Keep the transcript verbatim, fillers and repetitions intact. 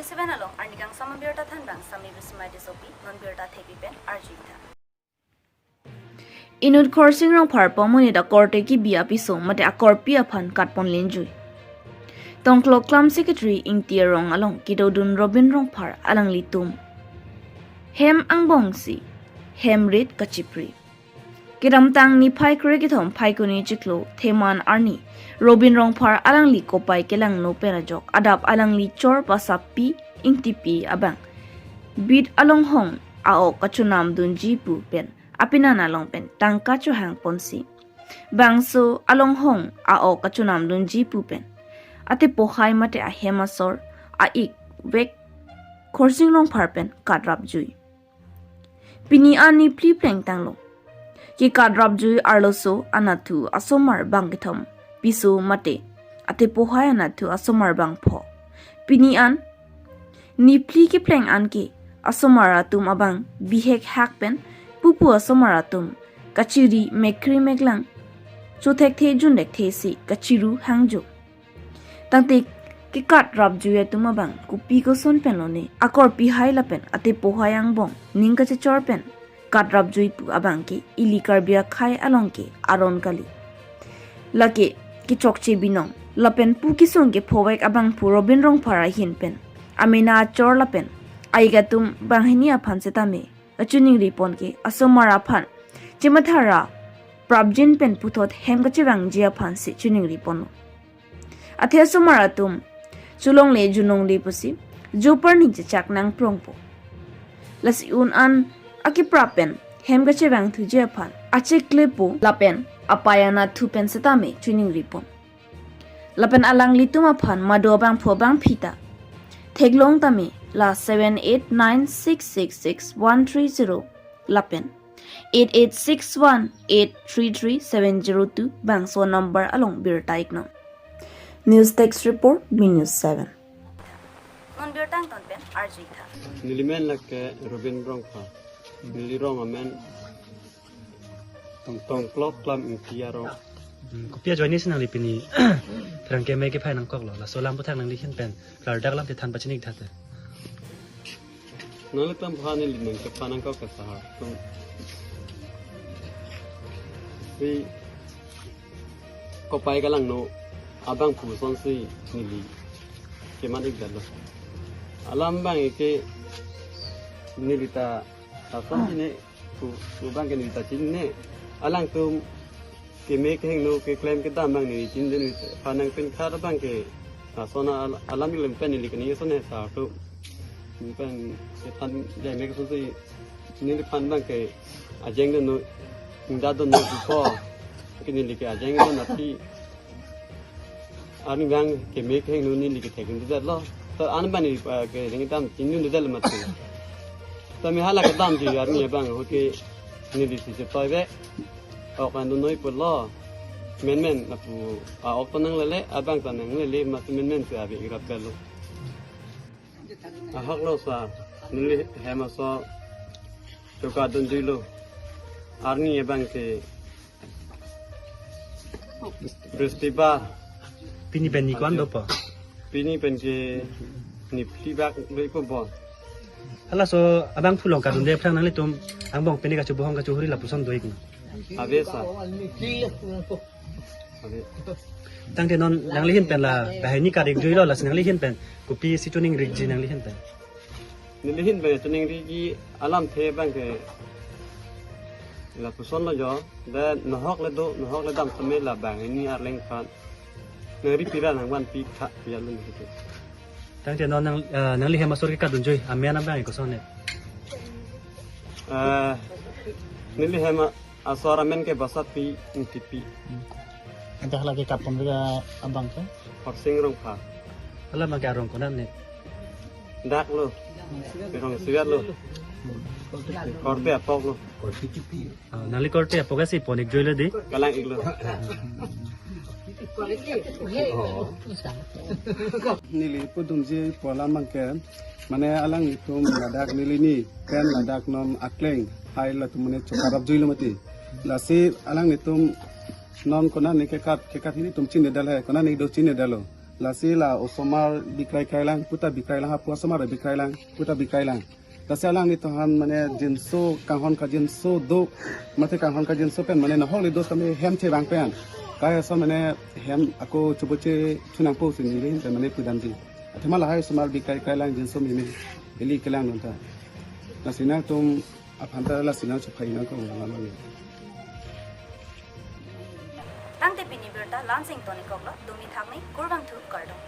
Seven along arni kangsam abirta thanbang Sami Bismai Tissopi, non birta thepi pen arjuitha. Inut Khorsing Rongphar pu amonit akorte kebi apiso mate akorpi aphan katpon lenjui. Tongklok Klam Secretary Ingti arong along kedodun Robin Rongphar alanglitum hem angbongsi hem rit kachipri. Kedamtang niphai krekethom Phaikuni chiklo Theman arni Robin Rongphar alangli kopai kelangno pen ajok adap alangli chor pasapi Ingtipi abang bit alonghong a-ok kachonam dunji pu pen apinan along pen tangka chohang ponsi bangso alonghong a-ok kachonam dunji pu pen atepohai mate ahem asor a-ik vek Khorsing Rongphar pen katrapjui. Pini an niphli plengtanglo. Kekatrapjui arloso anatthu asomar bangkethom piso mate atepohai anatthu asomar bangpho. Pini an niphli kepleng anke asomar atum abang bihek hak pen pupu asomar atum kachiri mekri meklang chothekthe jundekthe si kachiru hangjo. Tangte kekatrapjui atum abang kopi koson pen lone akorpi hai lapen atepohai angbong ning kachechor pen katrapjui pu abangke ili Karbi akhai along ke aron kali. Lake kechokche binong lapen pu kesung kephovek abangphu Robin Rongphar ahin pen amena achor lapen a-ik atum banghini aphan setame kachiningri pon ke asomar aphan chemathara prapjin pen puthot hem kachevangji aphan si chiningri ponlo. Athe asomar atum cholongle junongle pusi joparni chechak nangprongpo. Lasi un an akeprap pen hem kachevangthuji aphan acheklepo lapen apai anatthu pen setame chiningri pon. Lapen alanglitum aphan madu abangphu abangphi ta theklong tame la seven eight nine six six six one three zero lapen eight eight six one eight three three seven zero two bangso number along birta iknon. News Desk Report, B News seven. Non birta angton pen arjuitha. Neli men lake Robin Rongphar. Neli rong amen Tong Tongklok Klam Ingti arong. Hmm, kopi ajoine si nangli pini pherangke me kephai nangkoklo, laso alam aputhak nangli ahin pen klardak alam kethan pachini-ik tha te. Nangli klam pha neli nangkephan nangkok ke sahar tum. Si kopai kelangno abangphu sonsi neli kemat-ik detlo. Alam abang ke neli ta asonsi ne pu, pu abang ke neli ta chinine. Alangtum keme kehingno keklem kedam abang neli chinine, neli aphan nangpinkhat abang ke lason al-, alam ilem pen neli kani ason hesar tu. Pen kethan jai me kesonsi neliphan abang ke ajeng dunnon, ingda dunnon pupo. Ke neli ke ajeng dun api arni abang keme kehingno neli kethek dundetlo. To an abang neli, eh, ke ring dam chinidundetlo mati. To me hala kedamji arni abang ho ke neli si chetoibe. Ok an dunnoi pulo. Menmen lapu a-ok to nanglele, abang ta nanglele, mati menmen si ave-ik rapetlo. Ahoklo sa, neli hem asor chokadunjuilo. Arni abang ke Bristibar. Pini pen ni ko-an dopo? Pini pen ke niphli bak doi ko bon. Halaso abangphu along kadunde aphrang nanglitum angbong pini kachobohong kachohuri lapuson do-ik ma? Ave sa. Ave. Tangte non nangli ahin pen la banghini kat-ikjuilo, lasi nangli ahin pen kopi si chiningrikji nangli ahin pen? Neli ahin pen chiningriji alamthe abang ke lapuson lo jo. De nahok le do, nahok le dam tame la banghini arleng aphan nangri pira nangvanpi tha pialun gitu. Tangte non nang, eh, nangli hem asor kekadunjui amen abang koson ne? Eh, neli hem asor amen ke Basapi Ingtipi. Ante hala ke katpon abang ke? Khorsing Rongphar. Hala abang ke arong konat ne? Dak lo. Rong Sivat lo. Korte apok lo. Ah, nangli korte apok si pon-ikjuilo di? Kalang-iklo. Neli pudunji pu alam abang ke, mane alanglitum ladak neli ni pen ladak non akleng hai latum mane chokarapjuilo mati. Lasi alanglitum non konat ni kekat, kekat hini atum chinidal he, konat ni do chinidallo. Lasi la osomar bikrai krailang, puta bikrai lang, hapu osomar bikrai lang, puta bikrai lang. Lasi alangli tohan mane jinso kanghon kajinso do, mate kanghon kajinso pen mane nahok le do tame hem chevang pen. Kai ason mane hem ako choboche chunangpo si neli pen mane pudamji. Athema lahai osomar bikrai krailang jinso meme ili kelang nonta. Lasi nangtum aphan ta lasi nangchephai nangkok nang mane. Tangte pini birta la-ansi ingtonikoklo, dumi thakni kurvangthu kardom.